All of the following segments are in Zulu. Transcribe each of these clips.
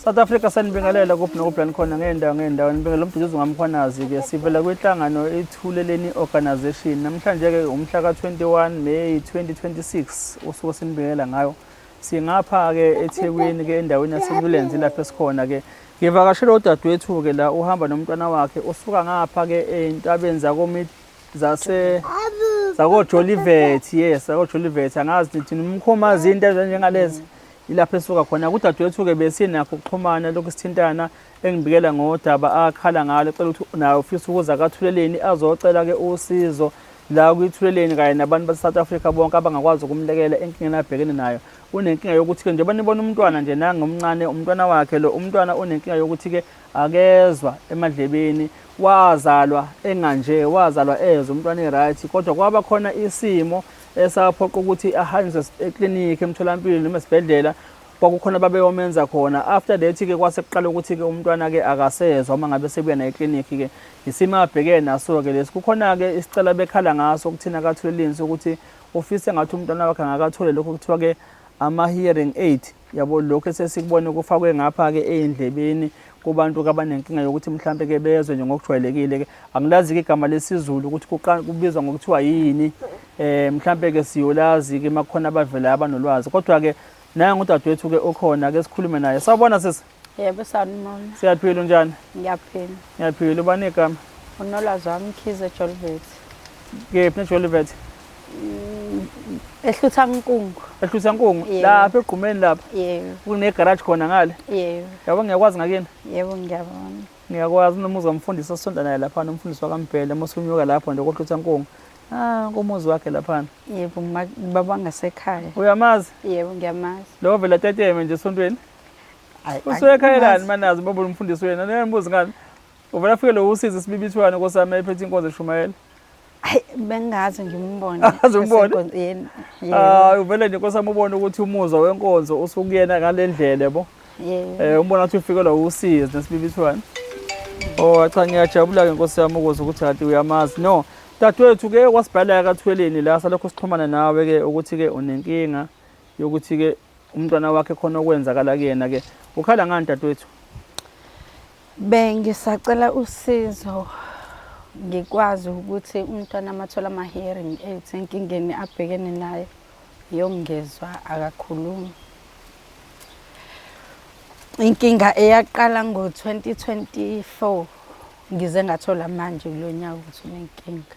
South Africa sanibingelela kuphi nokuphi la nikhona ngey'ndawo ngey'ndawo nibingelela uMduduzi ngaMkhwanazi-ke sivela kwinhlangano iThuleleni Organisation namhlanje-ke umhla ka-21 May 2026 usuku esinibingelela ngayo singapha-ke eThekwini-ke endaweni yaseNewlands lapho esikhona-ke ngivakashele udadewethu-ke la uhamba nomntwana wakhe usuka ngapha-ke ey'ntabeni zakoMid zase zakoJolivet yes zakoJolivet angazi nithi umkhomazi into enjengalezi ilapho esuka khona kudadewethu-ke besinakho ukuxhumana lokhu sithintana engibikela ngodaba akhala ngalo ecela ukuthi naye ufisa ukuza kaThuleleni azocela-ke usizo la kwiThuleleni kanye nabantu base-South Africa bonke abangakwazi ukumlekela enkingeni abhekene nayo. Unenkinga yokuthi-ke njengoba nibona umntwana nje nangomncane umntwana wakhe lo umntwana unenkinga yokuthi-ke akezwa emadlebeni wazalwa enganje wazalwa ezwa umntwana e-right kodwa kwaba khona isimo esaphoqa ukuthi ahanjiswe eklinikhi emtholampilo noma esibhedlela kwakukhona babeyomenza khona after that ke kwase kuqala ukuthi ke umntwana ke akasezwa uma ngabe sebuya naye eklinikhi ke isimo abhekene naso ke lesi kukhona ke isicela bekhala ngaso kuthina kaThuleleni ukuthi ufise ngathi umntwana wakhe angakathole lokho kuthiwa ke ama hearing aid yabo lokho esesikubone kufakwe ngapha ke ey'ndlebeni kubantu abanenkinga yokuthi mhlampe ke bezwe nje ngokujwayelekile ke angilazi ke igama lesiZulu ukuthi kubizwa ngokuthiwa yini eh mhlampe ke siyolazi ke makukhona abavela abanolwazi kodwa ke nangu udadewethu ke okhona ke sikhulume naye sawubona sisi. Yebo sanibona. Siyaphila unjani? Ngiyaphila. Ngiyaphila ubani igama? Unolwazi wami Mkhize Jolivet. Kephi neJolivet? Ehlutha Nkungu. Ehlutha Nkungu lapha egqumeni lapha. Yebo. Kune garage khona ngale. Yebo. Yabo ngiyakwazi ngakini? Yebo ngiyabona. Ngiyakwazi nomuzi wamfundisi osonta naye lapha nomfundisi wakaMbhele uma usunyuka lapho nje kohlutha Nkungu. Ah, kumuzi wakhe laphana. Yebo baba ngasekhaya. Uyamazi? Yebo ngiyamazi. Lo vela teteme nje esontweni. Usuke ekhayelani manazi baba umfundisi wena niyambuza ngani? Uvela afike lo usizi sibibithwane nkosami ephethe inkonzo eshumayela. Hayi bengazi ngimbone. Aze umbone? Yena. Hayi uvele nje nkosami ubone ukuthi umuzwa wenkonzo usukuyena ngale ndlela yabo. Yebo. Eh umbona ukuthi ufikelwa usizi nesibibithwane. Oh cha ngiyajabula ke nkosi yami ukuzwa ukuthi kanti uyamazi. No, dadewethu ke wasibhala kaThweleni la salokho sixhumana nawe ke ukuthi ke unenkinga yokuthi ke umntwana wakhe khona okwenzakala kuyena ke ukhala ngani dadewethu? Bengisacela usizo ngikwazi ukuthi umntwana amathola ama-hearing aids enkingeni abhekene nayo yongezwa akakhulumi. Inkinga eyaqala ngo-2024 ngize ngathola manje kulo nyaka ukuthi unenkinga.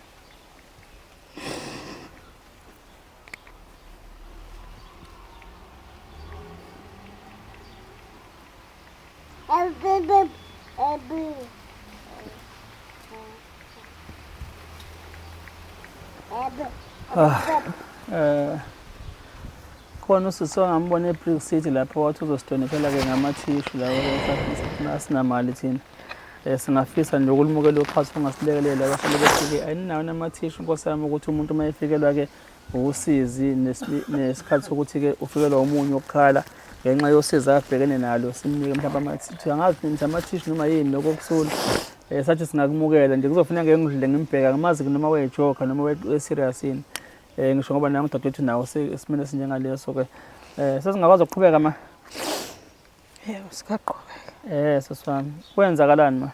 Ah, eh khona usisi ongambona eBrick City lapho wathi uzosidonephela ke ngamathishu lawo asinamali thina. Eh singafisa nje ukulimukela uxhaso ungasilekelela bahlale befike ayinawo namathishu nkosi yami ukuthi umuntu uma efikelwa ke usizi nesikhathi sokuthi-ke ufikelwa omunye wokukhala ngenxa yosizi abhekene nalo simnike mhlawumbe amathishu angazi nithi amathishu noma yini lokho okusula um sathi singakumukela nje kuzofuneka ngeke ngidlule ngimbheka ngimazi noma wejoka noma we-serious yini um ngisho ngoba nangu udadewethu nawo esimeni esinjengaleso-ke um sesingakwazi ukuqhubeka ma. Yebo singaqhubeka. Sisi wami kwenzakalani ma?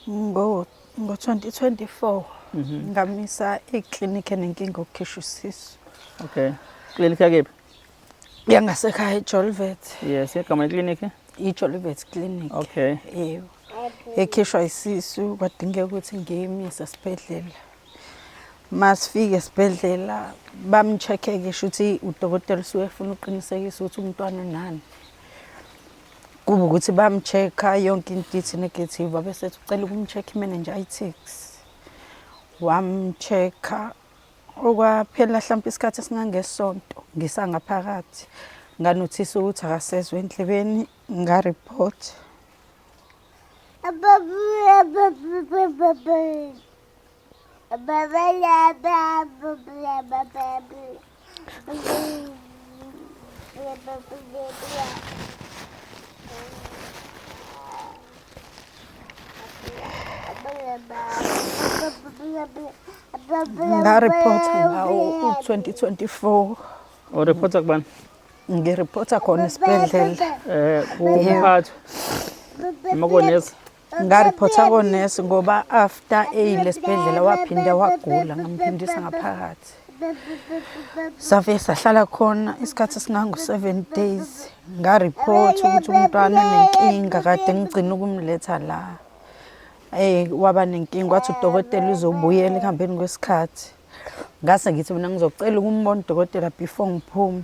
Ngo ngo-2024 ngamisa iklinikhi enenkinga yokukhishwa isisu. Okay. Klinikhi yakephi? Yangasekhaya eJolivet. Yes, igama leklinikhi? I-Jolivet Clinic. Okay. Yebo. Ekhishwa isisu kwadingeka ukuthi ngiyimise esibhedlela. Masifika esibhedlela bamcheck-e-ke shuthi udokotela usuke efuna ukuqinisekisa ukuthi umntwana unani. Kuba ukuthi bamcheck-a yonke into ithi negative wabe esethi ucela ukumcheck i-meningitis. Wamcheck-a okwaphela hlampe isikhathi esingangesonto ngisangaphakathi nganothisa ukuthi akasezwa endlebeni nga-report. Nga-report ngawo u-2024. Ureporta kubani? Ngireporta khona esibhedlela. Kumphathi noma konesi? Ngareporta konesi ngoba after eyile esibhedlela waphinda wagula, ngamphindisa ngaphakathi. Safike sahlala khona isikhathi esingango-7 days. Ngareport ukuthi umntwana unenkinga kade ngigcina ukumletha la. Waba nenkinga wathi udokotela uzobuyela ekuhambeni kwesikhathi. Ngase ngithi mina ngizocela ukumbona udokotela before ngiphume.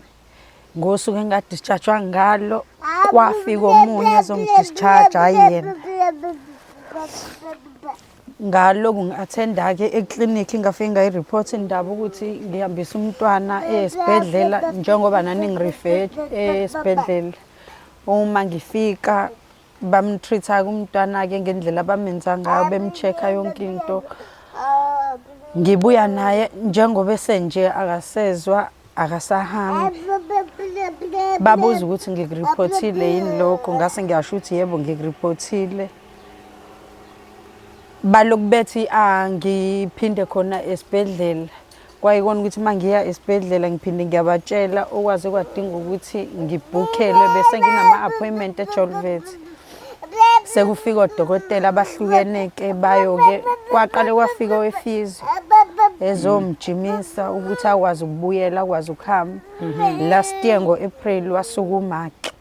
Ngosuku engadischarge ngalo kwafika omunye ezongidischarge, hhayi yena. Ngalokhu ngi-attenda-ke eklinikhi ngafike ngayi-report indaba ukuthi ngihambisa umntwana esibhedlela njengoba nani ngi-refer esibhedlela. Uma ngifika bamtreat-a umntwana-ke ngendlela abamenza ngayo, bem-check-a yonke into. Ngibuya naye njengoba esenje akasezwa akasahambi. Babuza ukuthi ngikuriphothile yini lokho, ngase ngiyasho ukuthi yebo ngikuriphothile. Balokhu bethi angiphinde khona esibhedlela. Kwayikona ukuthi uma ngiya esibhedlela ngiphinde ngiyabatshela okwaze kwadinga ukuthi ngibhukhelwe bese nginama-appointment eJolvet. Sekufika odokotela abahlukene-ke bayo-ke kwaqale kwafika owefizo ezomjimisa ukuthi akwazi ukubuyela akwazi ukuhamba. Last year ngo-April wasukuma-ke.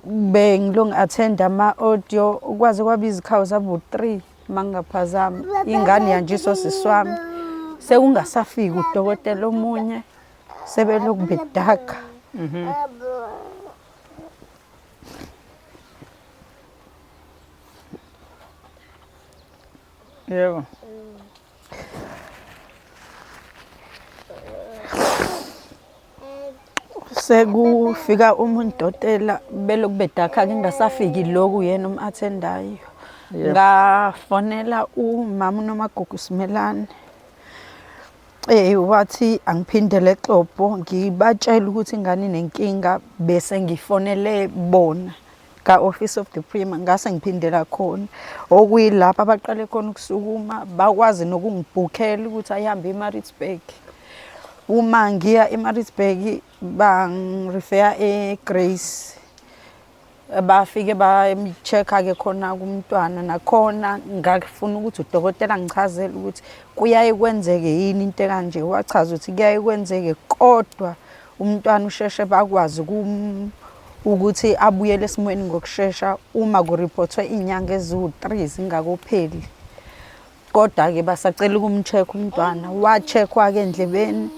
Bengilo ngi-attend ama-audio kwaze kwaba izikhawu zabu-3 mangingaphazami. Ingane yanjiswa usisi wami. Sekungasafiki udokotela omunye sebelokhu bedaka. Yebo. Sekufika umuntu dokotela belokhu bedakha ngingasafiki lokhu yena um-athendayo. Yebo. Ngafonela umama uNomagugu Simelane. Wathi angiphindele eXobho ngibatshele ukuthi ingane inenkinga bese ngifonele bona ka-Office of the Premier ngase ngiphindela khona. Okuyilapho abaqale khona ukusukuma bakwazi nokungibhukhela ukuthi ayihambe eMaritzburg. Uma ngiya eMaritzburg bangirifeya eGrace. Bafike bam-check-a-ke khona kumntwana nakhona ngafuna ukuthi udokotela angichazele ukuthi kuyaye kwenzeke yini into ekanje. Wachaza ukuthi kuyaye kwenzeke kodwa umntwana usheshe bakwazi ukuthi abuyele esimweni ngokushesha uma kuriphothwe iy'nyanga eziwu-3 zingakopheli. Kodwa-ke basacela ukum-check umntwana, wa-check-wa-ke endlebeni.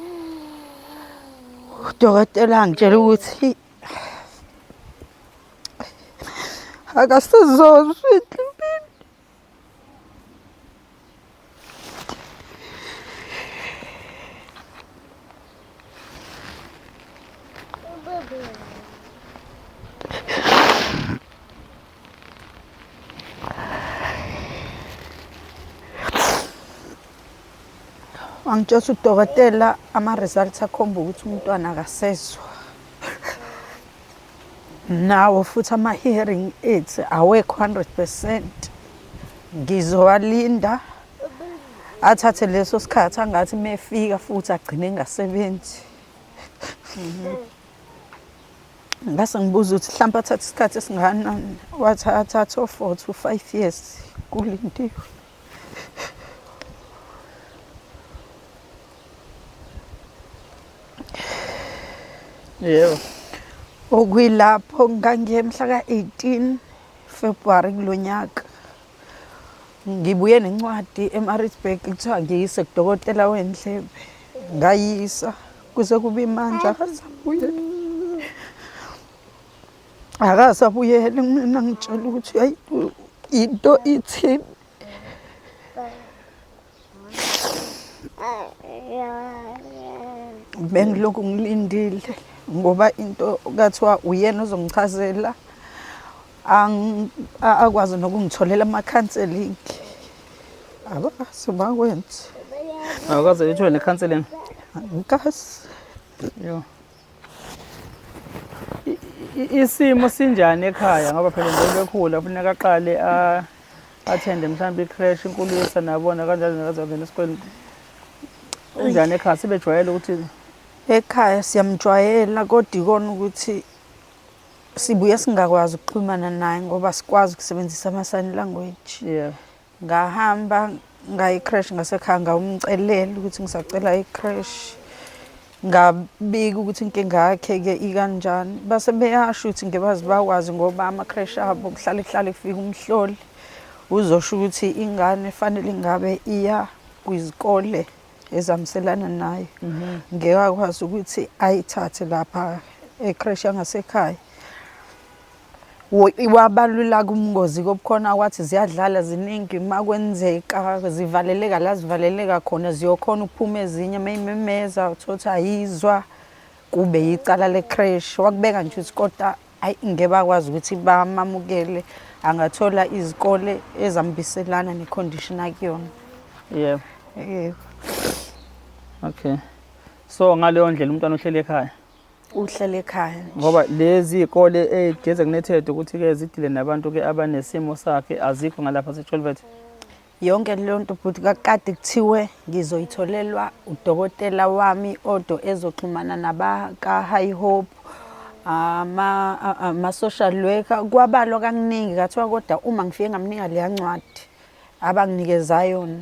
Udokotela angitshela ukuthi akasezozwa endlebeni. Wangitshela ukuthi udokotela ama-results akhomba ukuthi umntwana akasezwa. Nawo futhi ama-hearing aids awekho 100%. Ngizowalinda athathe leso sikhathi angathi mefika futhi agcine engasebenzi. Ngase ngibuza ukuthi mhlawumpe athathe isikhathi esingakanani, wathi athathe o-4 to 5 years kulindiwe. Yebo. Okuyilapho ngangiye mhla ka-18 February kulo nyaka. Ngibuye nencwadi eMaritzburg kuthiwa ngiyise kudokotela wendlebe. Ngayisa kuze kube manje akasabuyeli. Akasabuyeli mina ngitshela ukuthi hayi into ithini. Bengilokhu ngilindile ngoba into kathiwa uyena ozongichazela akwazi nokungitholela ama-counselling. Abakaze bakwenze. Awukaze uyithole ne-counselling? Angikaze. Yho. Isimo sinjani ekhaya ngoba phela njengoba ekhula kufuneka aqale athende mhlawumbe i-creche inkulisa nabona kanjalo nakaze wangena esikoleni. Unjani ekhaya sebejwayele ukuthi Ekhaya siyamjwayela kodwa ikona ukuthi sibuye singakwazi ukuxhumana naye ngoba sikwazi ukusebenzisa ama-sign language. Yeah. Ngahamba ngaya e-creche ngasekhaya ngawumcelela ukuthi ngisacela i-creche. Ngabika ukuthi inkinga yakhe-ke ikanjani. Base beyasho ukuthi ngebaze bakwazi ngoba ama-creche abo kuhlale kuhlale kufika umhloli uzosho ukuthi ingane fanele ingabe iya kwizikole ezamuselana nayo. Ngeke akwazi ukuthi ayithathe lapha e-creche yangasekhaya. Wabalula kubungozi obukhona wathi ziyadlala ziningi uma kwenzeka zivaleleka la zivaleleka khona ziyokhona ukuphuma ezinye uma imemeza uthole ukuthi ayizwa kube yicala le-creche. Wakubeka nje ukuthi kodwa ayi ngeke bakwazi ukuthi bamamukele angathola izikole ezambiselana ne-condition akuyona. Yebo. Yebo. Okay. So ngaleyo ndlela umntwana uhleli ekhaya. Uhlele ekhaya nje. Ngoba lezi iy'kole ey'designated ukuthi-ke zidile nabantu-ke abanesimo sakhe azikho ngalapha seCholvet. Yonke leyo nto bhuti kakade kuthiwe ngizoyitholelwa udokotela wami odo ezoxhumana nabaka-High Hope ama-social worker kwabalwa kakuningi kathiwa kodwa uma ngifike ngamnika leya ncwadi abanginikeza yona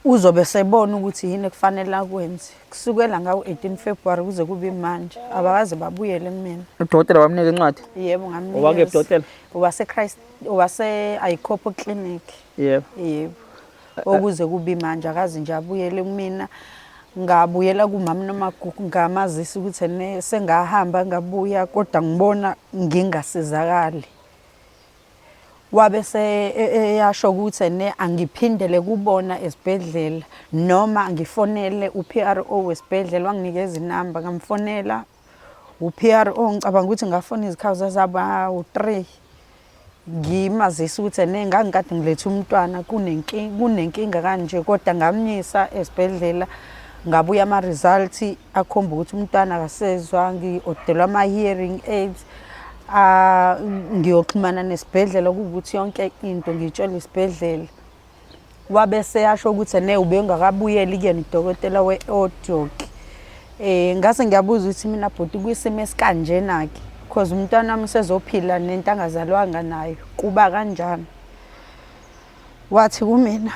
uzobe sebona ukuthi yini ekufanele akwenze kusukela ngawo-18 February kuze kube manje abakaze babuyele kumina. Udokotela wamnika incwadi? Yebo ngamnikeza. Owakephi udokotela? Owase-Christ owase-Ayikhopo Clinic. Yebo. Yebo. Okuze kube manje akaze nje abuyele kumina. Ngabuyela kumama noMagugu ngamazisa ukuthi ene sengahamba ngabuya kodwa ngibona ngingasizakali. Wabe eyasho ukuthi ene angiphindele kubona esibhedlela noma ngifonele u-PRO wesibhedlela wanginikeza inamba ngamfonela u-PRO ngicabanga ukuthi ngafona izikhawu zazaba u-3 ngimazisa ukuthi ene ngangikade ngilethe umntwana kunenkinga kunenkinga kanje kodwa ngamyisa esibhedlela ngabuya ama-results akhomba ukuthi umntwana akasezwa ngi-odelwa ama-hearing aids. Ah, ngiyoxhumana nesibhedlela kuwukuthi yonke into ngiyitshela isibhedlela. Wabe seyasho ukuthi ene ubengakabuyeli kuyena udokotela we-audio ke. Ngase ngiyabuza ukuthi mina bhuti kwisimo esikanjena-ke cause umntwana wami usezophila nento angazalwanga nayo kuba kanjani? Wathi kumina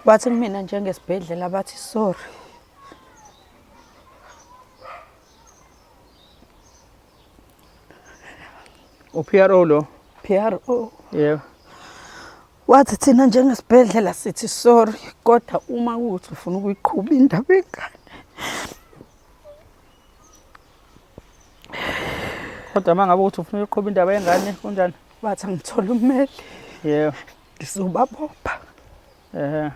Wathi kumina njengesibhedlela bathi sorry. U-PRO lo? PRO. Yebo. Wathi thina njengesibhedlela sithi sorry kodwa uma kuwukuthi ufuna ukuyiqhuba indaba yengane. Kodwa uma ngabe ukuthi ufuna ukuyiqhuba indaba yengane kunjani? Wathi angithole ummeli. Yebo. Ngizobabopha. Ehhe.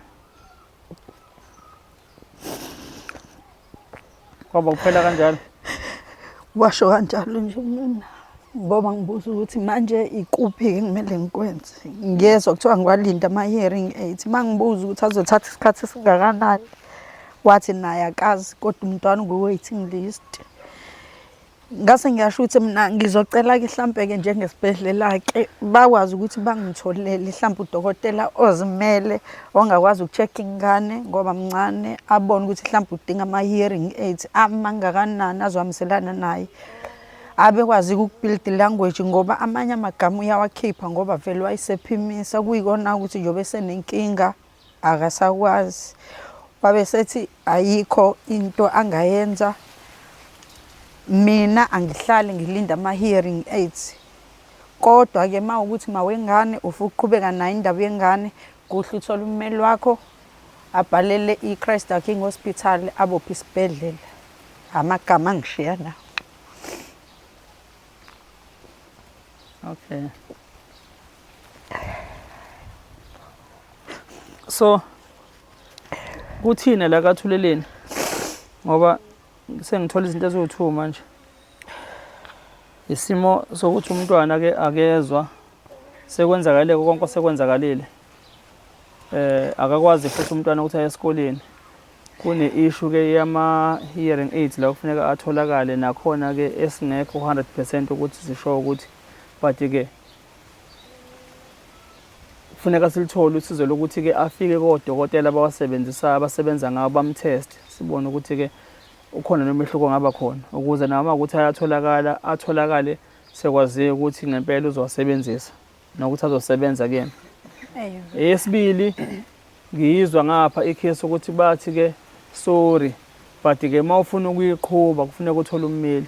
Kwaba kuphela kanjalo. Washo kanjalo nje mina ngoba ngibuza ukuthi manje ikuphi-ke kumele ngikwenze. Ngiyezwa kuthiwa ngiwalinda ama-hearing aids. Uma ngibuza ukuthi azothatha isikhathi esingakanani, wathi naye akazi kodwa umntwana ukwi-waiting list. Ngase ngiyasho ukuthi mina ngizocela-ke hlampe-ke njengesibhedlela-ke bakwazi ukuthi bangitholele hlampe udokotela ozimele ongakwazi uku-check-a ingane ngoba mncane abone ukuthi hlampe udinga ama-hearing aids amangakanani azohambiselana naye. Abekwazi ukubuild language ngoba amanye amagama uyawakhipha ngoba vele wayesephimisa kuyikona ukuthi njengoba esenenkinga akasakwazi. Wabe esethi ayikho into angayenza mina angihlali ngilinde ama-hearing aids kodwa-ke uma ukuthi mawengane ufuna ukuqhubeka nayo indaba yengane kuhle uthole ummeli wakho abhalele i-Christ the King Hospital abophe isibhedlela amagama angishiya nawo. Okay. So kuthina la kaThuleleni ngoba sengithola izinto eziwu-2 manje. Isimo sokuthi umntwana ke akezwa sekwenzakale konke osekwenzakalile. Akakwazi futhi umntwana ukuthi aye esikoleni. Kune issue ke yama hearing aids la kufuneka atholakale nakhona ke esingekho 100% ukuthi sisho ukuthi but ke Kufuneka silithole usizo lokuthi-ke afike kodokotela abawasebenzisayo abasebenza ngawo bamtheste sibone ukuthi-ke ukhona nomehluko ongaba khona ukuze noma ukuthi ayatholakala atholakale sekwaziwe ukuthi ngempela uzowasebenzisa nokuthi azosebenza kuyena. Eyesibili ngiyizwa ngapha ikhesi ukuthi bathi-ke sorry but ke uma ufuna ukuyiqhuba kufuneka uthole ummeli.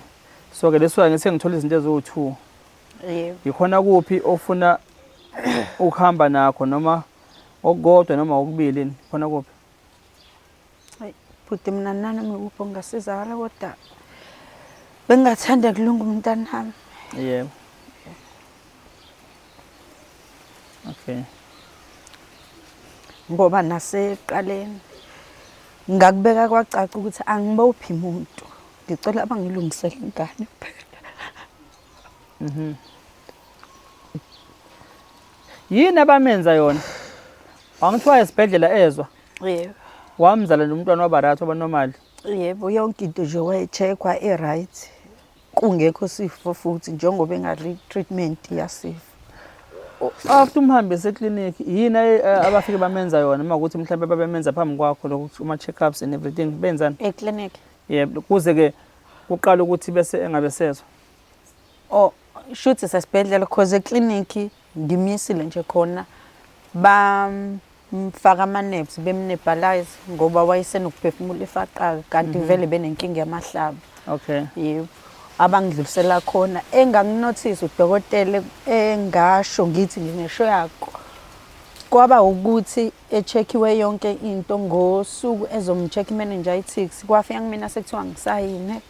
So ke leso ngithi ngithola izinto eziwu-two. Yebo. Yikhona kuphi ofuna ukuhamba nakho noma okukodwa noma okubili khona kuphi? Hayi bhuti mina nanoma ikuphi ngingasizakala kodwa bengingathanda kulunga umntanami. Yebo. Okay. Ngoba nasekuqaleni ngakubeka kwacaca ukuthi angibophi muntu. Ngicela abangilungisele ingane kuphela. Yini abamenza yona? Angithiwa esibhedlela ezwa. Yebo. Wamzala nomntwana waba right waba normal. Yebo, yonke into nje waye-check-wa i-right. Kungekho sifo futhi njengoba engadli i-treatment yasifo. After umhambise eklinikhi yini abafike bamenza yona uma ukuthi mhlawumbe babemenza phambi kwakho lokhu ama check-ups and everything benzani? Eklinikhi. Yebo, kuze ke kuqala ukuthi bese engabe sezwa. Oh, shuthi sesibhedlela cause eklinikhi ngimisile nje khona bamfaka ama-nebs bemnebulize ngoba wayesenokuphefumula efaqaka kanti vele benenkinga yamahlaba. Okay. Yebo. Abangidlulisela khona enganginothisa udokotela engasho ngithi ngingesho yakho kwaba ukuthi e-check-iwe yonke into ngosuku ezomcheck i-meningitis kwafika kumina sekuthiwa ngisayine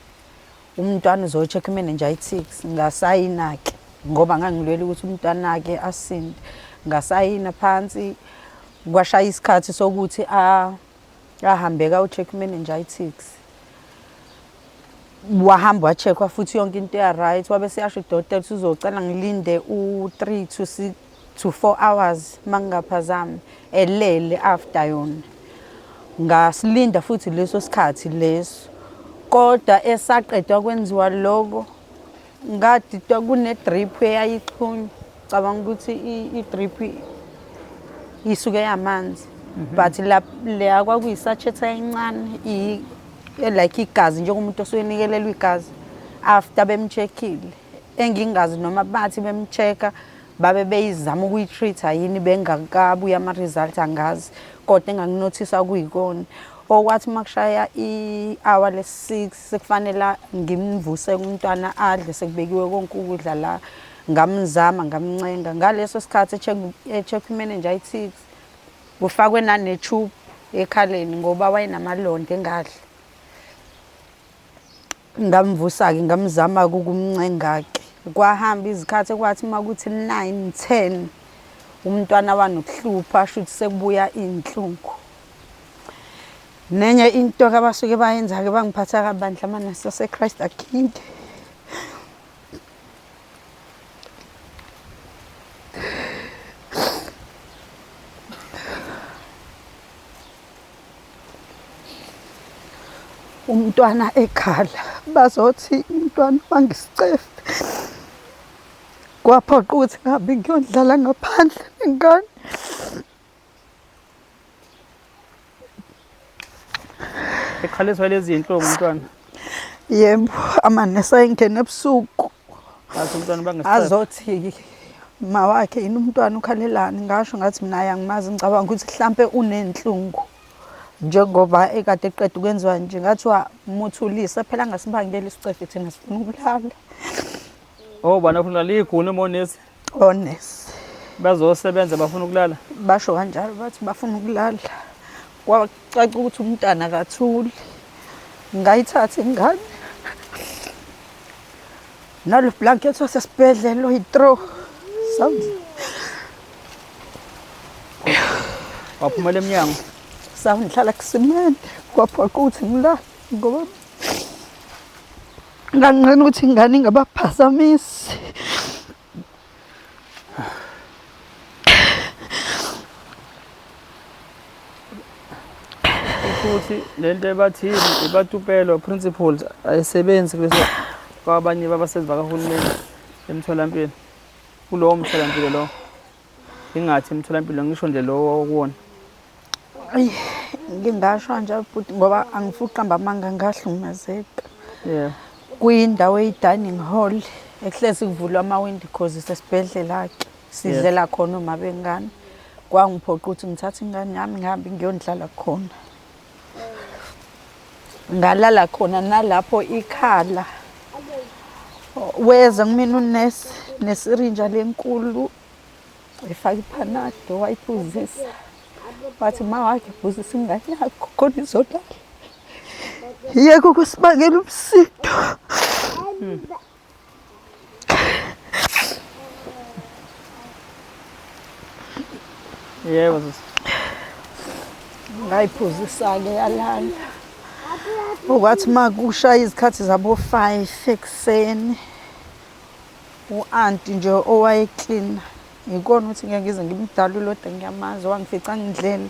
umntwana uzocheck i-meningitis ngasayina-ke ngoba ngangilwela ukuthi umntwana-ke asinde ngasayina phansi kwashaya isikhathi sokuthi ahambe kayo-check i-meningitis wahamba wa-check-wa futhi yonke into ya-right wabe seyasho udokotela ukuthi uzocela ngilinde u-3 to 6 to 4 hours mangingaphazami elele after yona ngasilinda futhi leso sikhathi leso kodwa esaqedwa kwenziwa lokho ngadidwa kune-drip eyayixhunywa cabanga ukuthi i-drip isuke yamanzi but leya kwakuyi-sachet encane like igazi njengomuntu osuke enikelelwa igazi after bemcheck-ile engingazi noma bathi bemcheck-a babe beyizama ukuyi-treat-a yini bengakabuya ama-result angazi kodwa enganginothisa kuyikona okwathi uma kushaya i-hour le-six sekufanele ngimvuse umntwana adle sekubekiwe konke ukudla la ngamzama ngamncenga ngaleso sikhathi e-check i-meningitis kufakwe nane-tube ekhaleni ngoba wayenamalonda engadli ngamvusa-ke ngamzama-ke ukumncenga-ke kwahamba izikhathi kwathi uma kuthi 9 10 umntwana wanokuhlupha shuthi sekubuya iy'nhlungu nenye into-ke abasuke bayenza-ke bangiphatha kabandla amanesi ase-Christ King. Umntwana ekhala bazothi umntwana bangisicefe kwaphoqa ukuthi ngihambe ngiyodlala ngaphandle nengane. Ekhaliswa lezi zinhlungu umntwana. Yebo, amanesi ayengena ebusuku. Athi umntwana bangesicefe. Azothi ma wakhe yini umntwana ukhalelani ngasho ngathi mina hayi angimazi ngicabanga ukuthi hlampe unenhlungu njengoba ekade eqeda ukwenziwa nje ngathiwa muthulise phela angasibangeli isicefe thina sifuna ukulala. Oh bana ufuna ukulala iguni omonesi. Onesi. Bazosebenza bafuna ukulala. Basho kanjalo bathi bafuna ukulala. Kwacaca ukuthi umntana akathuli. Ngayithatha ingane. Nalo blanket wasesibhedlela oyi-throw. Waphumela emnyango. Sawungihlala kusimende kwaphoqa ukuthi ngilale ngoba nganqena ukuthi ingane ingabaphazamisi. Futhi lento ebathini ibatupelo principles ayisebenzi kulesi kwabanye babasebenzi bakahulumeni emtholampilo kulowo mtholampilo lowo. Ingathi emtholampilo ngisho nje lo okuwona. Ayi, ngingasho nje bhuti ngoba angifuni ukuqamba amanga ngahlukumezeka. Yeah. Kuyindawo eyi-dining hall ekuhlezi kuvulwa amawindi cause sesibhedlela-ke sidlela khona uma bengane. Kwangiphoqa ukuthi ngithathe ingane yami ngihambe ngiyondlala khona. Ngalala khona nalapho ikhala. Weza kumina unesi nesirinja lenkulu efaka iphanado wayiphuzisa. Wathi ma wakhe phuzisa ingane yakho khona izolala. Yeke ukusibangela umsindo. Yebo sisi. Ngayiphuzisa-ke yalala. Okwathi uma kushaya izikhathi zabo-five ekuseni, u-anti nje owayeklina, yikona ukuthi ngeke ngize ngimdalule kodwa ngiyamazi, wangifica ngidlele.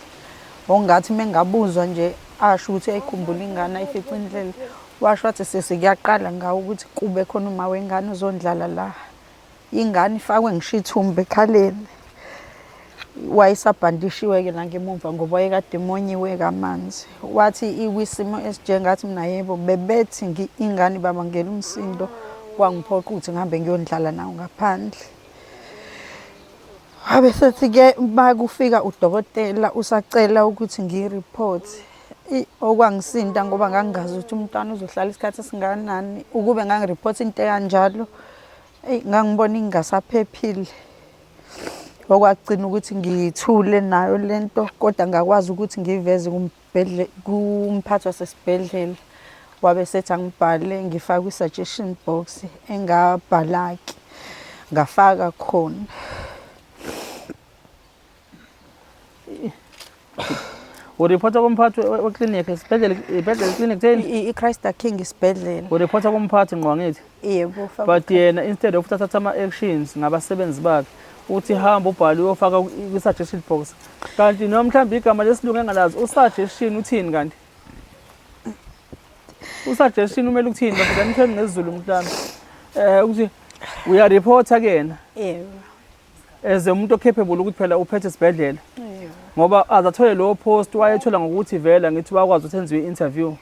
Ongathi uma engabuzwa nje asho ukuthi uyayikhumbula ingane ayifice indlela. Washo wathi sisi kuyaqala ngawe ukuthi kube khona uma wengane uzondlala la. Ingane ifakwe ngisho ithumba ekhaleni. Wayesabhandishiwe-ke la ngemumva ngoba wayekade emonyiwe-ke amanzi. Wathi ikwisimo esinje ngathi mina yebo bebethi ingane ibabangela umsindo kwangiphoqa ukuthi ngihambe ngiyondlala nawo ngaphandle. Wabe sethi-ke uma kufika udokotela usacela ukuthi ngiyi-report. Okwangisinda ngoba ngangingazi ukuthi umntwana uzohlala isikhathi esingakanani. Ukube ngangi-report into ekanjalo, eyi ngangibona ingasaphephile. Okwagcina ukuthi ngithule nayo le nto kodwa ngakwazi ukuthi ngiyiveze kumphathi wasesibhedlela. Wabe esethi angibhale ngifake kwi-suggestion box engabhala-ke ngafaka khona. Ureporta kumphathi weklinikhi esibhedlela ibhedlela iklinikhi theni? I-Christ the King isibhedlela. Ureporta kumphathi ngqo angithi? Yebo. But yena instead of uthatha ama-actions ngabasebenzi bakhe uthi hamba ubhale uyofaka kwi-suggestion box. Kanti noma mhlawumbe igama lesilungu engalazi u-suggestion uthini kanti? U-suggestion umele ukuthini bafethu anitheni ngesiZulu mhlawumbe. Eh ukuthi uyareporta kuyena. Yebo. As umuntu ocapable ukuthi phela uphethe isibhedlela. Ngoba azathole lowo post wayethola ngokuthi vela ngithi bakwazi ukuthi enziwe i-interview.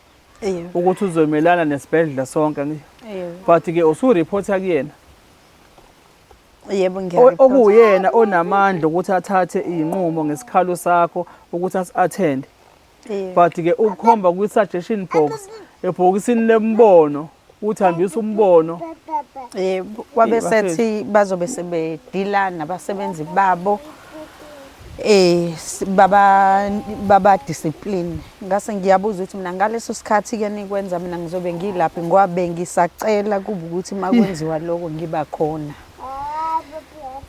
Ukuthi uzomelana nesibhedlela sonke ngithi. But ke usureporta kuyena. Yebo ngiyareport. Okuwuyena onamandla ukuthi athathe izinqumo ngesikhalo sakho ukuthi asi-attend. But ke ukukhomba kwi-suggestion box ebhokisini lembono uthi hambisa umbono. Yebo, wabe sethi bazobe sebedila nabasebenzi babo eh baba baba discipline. Ngase ngiyabuza ukuthi mina ngaleso sikhathi ke nikwenza mina ngizobe ngilaphi ngoba bengisacela kuba ukuthi makwenziwa lokho ngiba khona.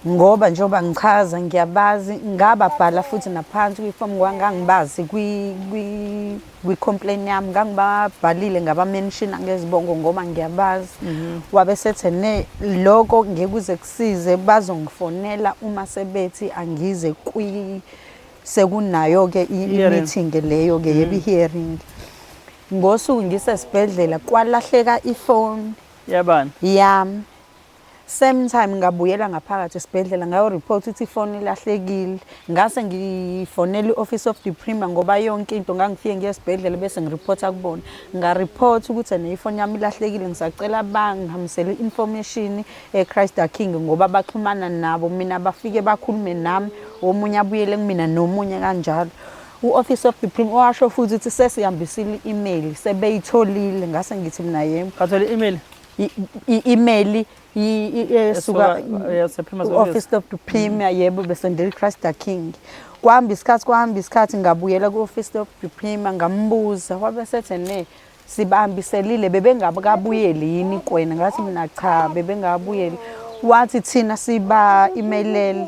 Ngoba njengoba ngichaza ngiyabazi ngababhala futhi naphansi kwifomu ngoba ngangibazi kwi-complaint yami ngangibabhalile ngabamenshina ngezibongo ngoba ngiyabazi. Wabe sethe ne lokho ngeke kuze kusize bazongifonela uma sebethi angize kwi sekunayo-ke i-meeting leyo-ke yebo i-hearing. Ngosuku ngisesibhedlela kwalahleka ifoni Yabani? Yami. Same time ngabuyela ngaphakathi esibhedlela ngayo-report ukuthi ifoni ilahlekile. Ngase ngifonela i-office of the premier ngoba yonke into ngangifike ngiye esibhedlela bese ngireporta kubona. Nga-report ukuthi ene ifoni yami ilahlekile ngisacela bangihambisele i-information e-Christ the King ngoba baxhumana nabo mina bafike bakhulume nami omunye abuyele kumina nomunye kanjalo. U-office of the premier washo futhi ukuthi sesihambisile i-email sebeyitholile ngase ngithi mina yebo. Bathola i-email? I-email esuka office of the premier yebo besendela i-Christ the King. Kwahamba isikhathi kwahamba isikhathi ngabuyela ku-office of the premier ngambuza wabe sethe ne sibambiselile bebengakabuyeli yini kwena ngathi mina cha bebengabuyeli wathi thina siba emailele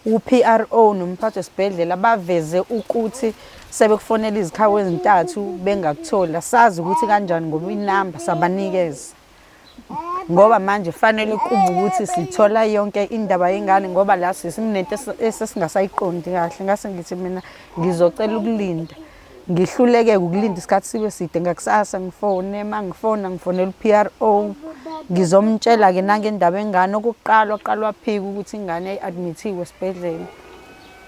u-PRO nomphathi wesibhedlela baveze ukuthi sebekufonela izikhawu ezintathu bengakutholi asazi ukuthi kanjani ngoba inamba sabanikeza ngoba manje fanele kube ukuthi sithola yonke indaba yengane ngoba la sesinento esesingasayiqondi kahle ngase ngithi mina ngizocela ukulinda ngihluleke ukulinda isikhathi sibe side ngakusasa ngifone uma ngifona ngifonela u-PRO ngizomtshela-ke nangendaba engane okokuqala waqala waphika ukuthi ingane yayi-admithiwe esibhedlela.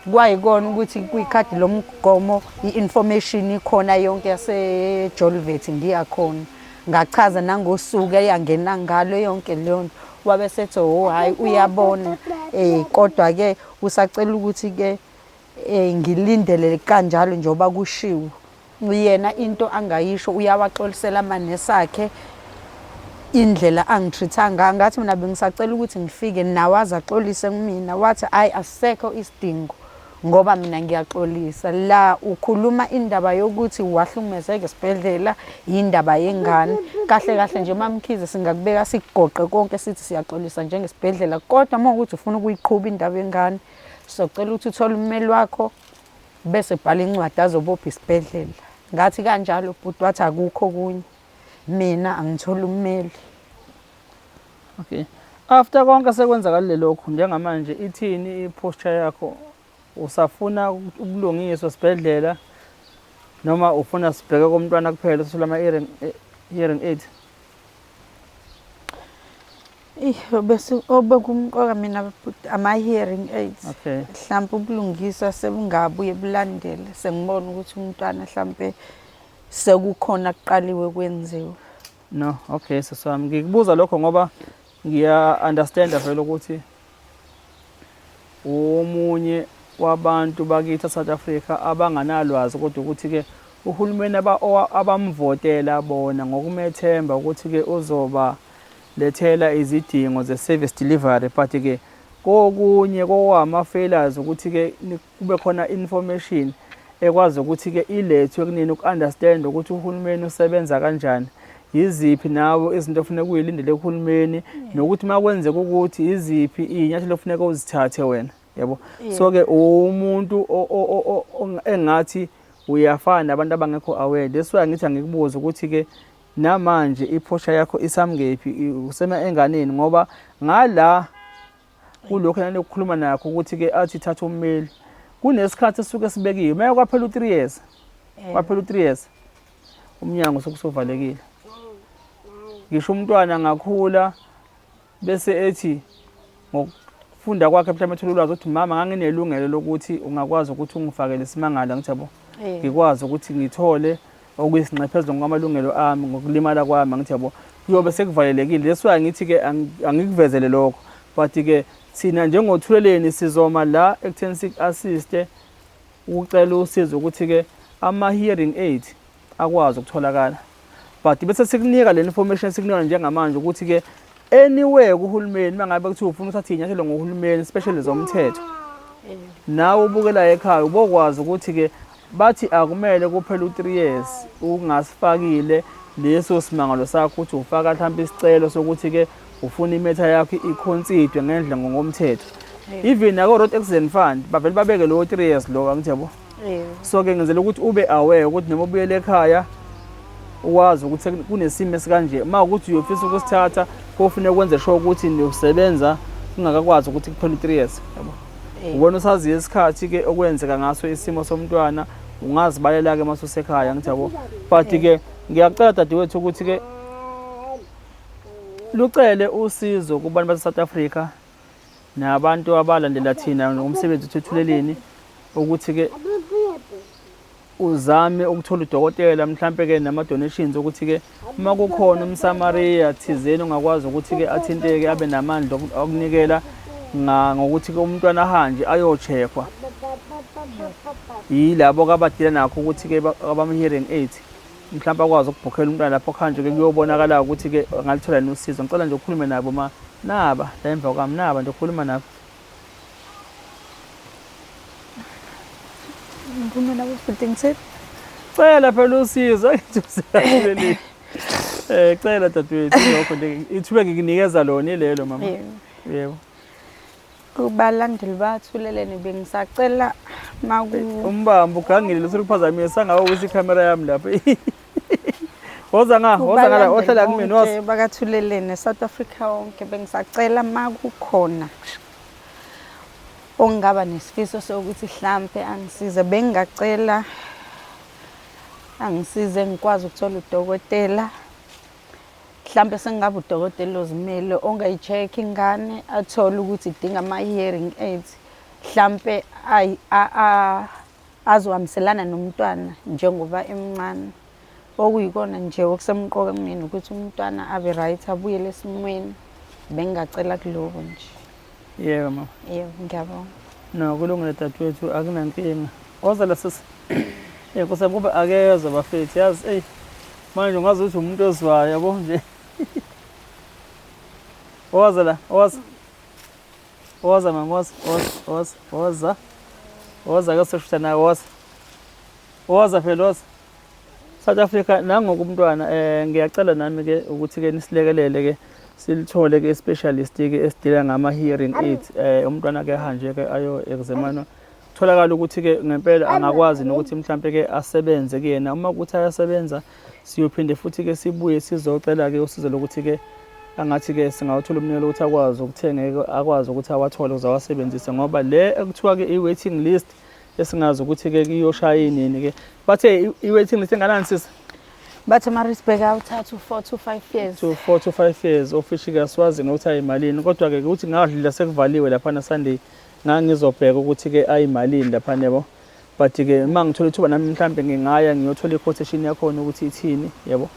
Kwayikona ukuthi kwikhadi lomgomo i-information ikhona yonke yaseJolvet ngiyakhona. Ngachaza nangosuku eyangena ngalo yonke leyo nto. Wabe sethi oh hhayi uyabona kodwa-ke usacela ukuthi-ke ngilindele kanjalo njengoba kushiwo. Yena into angayisho uyawaxolisela amanesi akhe indlela angi-treat-a ngayo. Ngathi mina bengisacela ukuthi ngifike nawo aze axolise kumina. Wathi hhayi asisekho isidingo ngoba mina ngiyaxolisa. La ukhuluma indaba yokuthi wahlukumezeka esibhedlela, yindaba yengane. Kahle kahle nje MaMkhize singakubeka sikugoqe konke sithi siyaxolisa njengesibhedlela, kodwa uma kuwukuthi ufuna ukuyiqhuba indaba yengane, socela ukuthi uthole ummeli wakho bese ebhala incwadi azobopha isibhedlela. Ngathi kanjalo bhuti, wathi akukho okunye, mina angitholi ummeli. Okay. After konke sekwenzakalile lokhu njengamanje ithini i-posture yakho? Usafuna ubulungiswa esibhedlela noma ufuna sibheke komntwana kuphela usula ama-hearing hearing aid? Eyi bese obekumqoka mina bhuti ama-hearing aids. Okay. Mhlampe ubulungiswa sebungabuye bulandele sengibona ukuthi umntwana mhlampe sekukhona kuqaliwe kwenziwa. No, okay sisi wami. Ngikubuza lokho ngoba ngiya understand vele ukuthi omunye wabantu bakithi South Africa abanganalwazi kodwa ukuthi ke uhulumeni abamvotela bona ngokumethemba ukuthi ke uzoba lethela izidingo ze-service delivery but ke kokunye kowama-failures ukuthi ke kube khona information ekwazi ukuthi ke ilethwe kunini uku-understand ukuthi uhulumeni usebenza kanjani, yiziphi nawe izinto ofuneka uyilindele kuhulumeni, nokuthi uma kwenzeka ukuthi iziphi iy'nyathelo ofuneka uzithathe wena, yabo. So ke umuntu engathi uyafana nabantu abangekho aware. That's why ngithi angikubuze ukuthi ke namanje iphosha yakho isamngephi, usema enganeni, ngoba ngala kulokhu enanokukhuluma nakho ukuthi ke athi thatha ummeli kunesikhathi esisuke sibekiwe. Uma kwaphela u-3 years, kwaphela u-3 years umnyango sokusovalekile. Ngisho umntwana angakhula bese ethi ngokufunda kwakhe mhlawumbe ethola ulwazi ukuthi mama nganginelungelo lokuthi ungakwazi ukuthi ungifakele isimangalo, angithi yabo, ngikwazi ukuthi ngithole okuyisinxephezelo ngokwamalungelo ami ngokulimala kwami, angithi yabo, kuyobe sekuvalelekile. That's why ngithi-ke angikuvezele lokho, but-ke thina njengoThuleleni sizoma la ekutheni siku-assiste ukucela usizo ukuthi-ke ama-hearing aid akwazi ukutholakala, but bese sikunika le information esikunika njengamanje ukuthi-ke anywhere kuhulumeni uma ngabe kuthiwa ufuna uthatha iy'nyathelo ngohulumeni, especially zomthetho, nawe ubukelayo ekhaya ubokwazi ukuthi-ke bathi akumele kuphele u-3 years ungasifakile leso simangalo sakho ukuthi ufaka mhlawumbe isicelo sokuthi-ke ufuna i-matter yakho i-considerwe ngendlela ngokomthetho. Even nako-Road Accident Fund bavele babeke lowo 3 years lo, angithi yabo. So-ke ngenzela ukuthi ube aware ukuthi noma ubuyele ekhaya ukwazi ukuthi kunesimo esikanje, uma ukuthi uyofisa ukusithatha kofuneka ukwenze sure ukuthi niyosebenza kungakakwazi ukuthi kuphele u-3 years, yabo. Ubona usaziyo isikhathi-ke okwenzeka ngaso isimo somntwana, ungazibalela-ke uma ususekhaya, ngithi yabo. But-ke ngiyacela dadewethu ukuthi-ke lucele usizo kubantu base-South Africa nabantu abalandela thina ngomsebenzi uThuleleni ukuthi-ke uzame ukuthola udokotela, mhlampe-ke nama-donations ukuthi-ke uma kukhona umSamaria thizeni ongakwazi ukuthi-ke athinteke abe namandla okunikela ngokuthi-ke umntwana ahanje ayo-check-wa yilabo abadila nakho ukuthi-ke abama-hearing aid, mhlawumbe akwazi ukubhukhela umntwana lapho kuhanjwe-ke kuyobonakala ukuthi-ke angalithola yini usizo. Ngicela nje ukhulume nabo ma naba la emva kwami, naba nje ukhuluma nabo. Ngikhuluma nabo futhi ngithini? Cela phela usizo, angithi usehlelile. Cela dadewethu, lokho nje ithuba ngikunikeza lona ilelo mama. Yebo. Kubalandeli baThuleleni bengisacela maku Umbambo ugangile usukuphazamisa ngawuwisa ikhamera yami lapha. Woza nga, woza ngala, ohlala kumina woza. BakaThuleleni South Africa wonke bengisacela makukhona ongaba nesifiso sokuthi hlampe angisize, bengingacela angisize ngikwazi ukuthola udokotela, mhlampe sengingaba udokotela ozimele ongayi-check ingane athole ukuthi idinga ama-hearing aids. Mhlampe azohambiselana nomntwana njengoba emncane. Okuyikona nje okusemqoka kumina ukuthi umntwana abe right abuyele esimweni. Bengingacela kuloko nje. Yebo mama. Yebo, ngiyabonga. No, kulungile dadewethu akunankinga. Woza la sisi. Eh Nkosi yami kube akezwa bafethu yazi eyi manje ungazi ukuthi umuntu ozwayo yabo nje. Woza la, woza. Woza mama, woza, woza, woza, woza. Woza ke soshutha nawe woza. Woza phela woza. South Africa nangoku umntwana eh ngiyacela nami ke ukuthi ke nisilekelele ke silithole ke specialist ke esidila ngama hearing aids eh umntwana ke hanje ke ayo examinwa tholakala ukuthi ke ngempela angakwazi nokuthi mhlambe ke asebenze kuyena uma ukuthi ayasebenza siyophinde futhi ke sibuye sizocela ke usizo lokuthi ke angathi ke singawuthola umnikelo ukuthi akwazi ukuthengeka akwazi ukuthi awathole ukuze awasebenzise ngoba le ekuthiwa ke i-waiting list esingazi ukuthi ke iyoshaya inini ke bathe i-waiting list enganani sisi Bathi ama-Risberg awuthatha u-4 to 5 years. To 4 to 5 years ofishi ke asiwazi nokuthi ayimalini kodwa ke ukuthi ngadlula sekuvaliwe laphana Sunday ngangizobheka ukuthi ke ayimalini laphana yabo but ke uma ngithola ithuba nami mhlambe ngingaya ngiyothola i-quotation yakhona ukuthi ithini yabo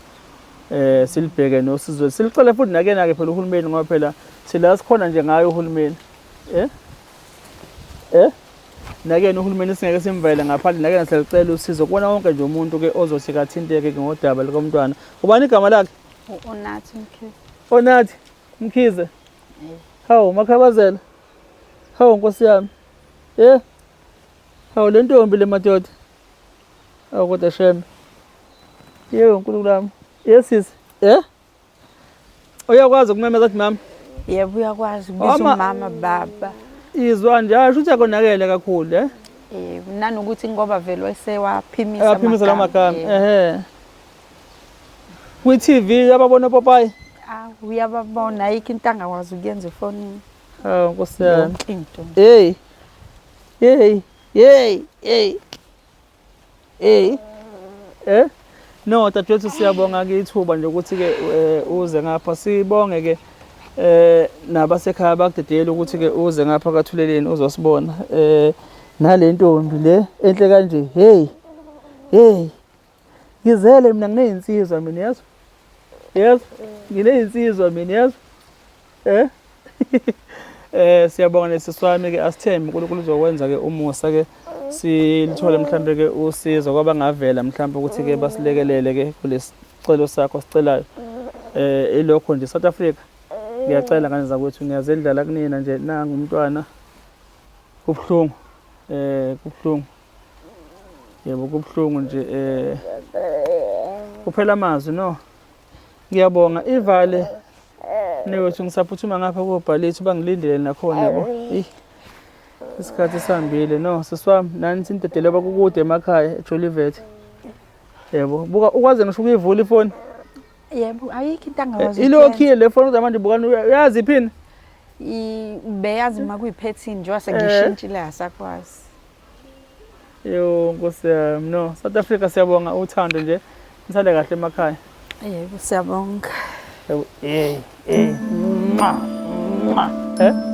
eh silibheke nosizo silicele futhi nakena ke phela uhulumeni ngoba phela sila sikhona nje ngayo uhulumeni eh eh nakena uhulumeni singeke simvele ngaphandle nakena siyalicela usizo kubona wonke nje umuntu ke ozothi kathinteke ke ngodaba likamntwana ubani igama lakhe U-Onathi Mkhize. Onathi Mkhize hawu makhabazela hawu nkosi yami eh hawu le ntombi le madoda hawu kodwa shame yebo nkulunkulu wami yes sisi eh Uyakwazi ukumemeza athi mama? Yebo uyakwazi ukubiza umama baba. Izwa nje asho ukuthi akonakele kakhulu eh? Yebo nanokuthi ngoba vele wayesewaphimisa Waphimisa la magama. Ehhe. Kwi TV uyababona opopayi? Ah uyababona ayikho into angakwazi ukuyenza efonini. Hawu Nkosi yami. Yonke into. Hey. Hey. Hey. Hey. Hey. Eh? No, dadewethu siyabonga ke ithuba nje ukuthi ke eh, uze ngapha sibonge ke eh nabasekhaya bakudedela ukuthi ke uze ngapha kaThuleleni uzosibona. Eh nale ntombi le enhle kanje. Hey. Hey. Ngizele mina nginezinsizwa mina yazi. Yazi? Nginezinsizwa mina yazi. Eh? Eh siyabonga nesiswami ke asithembe uNkulunkulu uzokwenza ke umusa ke silithole mhlambe ke usizo kwabangavela mhlambe ukuthi ke basilekelele ke kulesicelo sakho sicelayo. Eh ilokho nje South Africa ngiyacela ngane zakwethu ngiyazendlala kunina nje nangu umntwana kubuhlungu eh kubuhlungu yebo kubuhlungu nje eh kuphela amazwi no Ngiyabonga ivale mnewethu ngisaphuthuma ngapha kobhalithi bangilindele nakhona yabo. Eyi isikhathi sihambile no sisi wami nani sinidedele bakukude emakhaya eJolivet. Yebo buka ukwazi ngisho ukuyivula ifoni. Yebo ayikho into angakwazi. Ilokhiye le foni kodwa manje bukani uyazi iphini? Beyazi uma kuyiphethini njengoba sengishintshile asakwazi. Yo Nkosi yami no South Africa siyabonga uthando nje nisale kahle emakhaya. Yebo siyabonga. Yebo hey hey. Mwah. Mwah. Eh?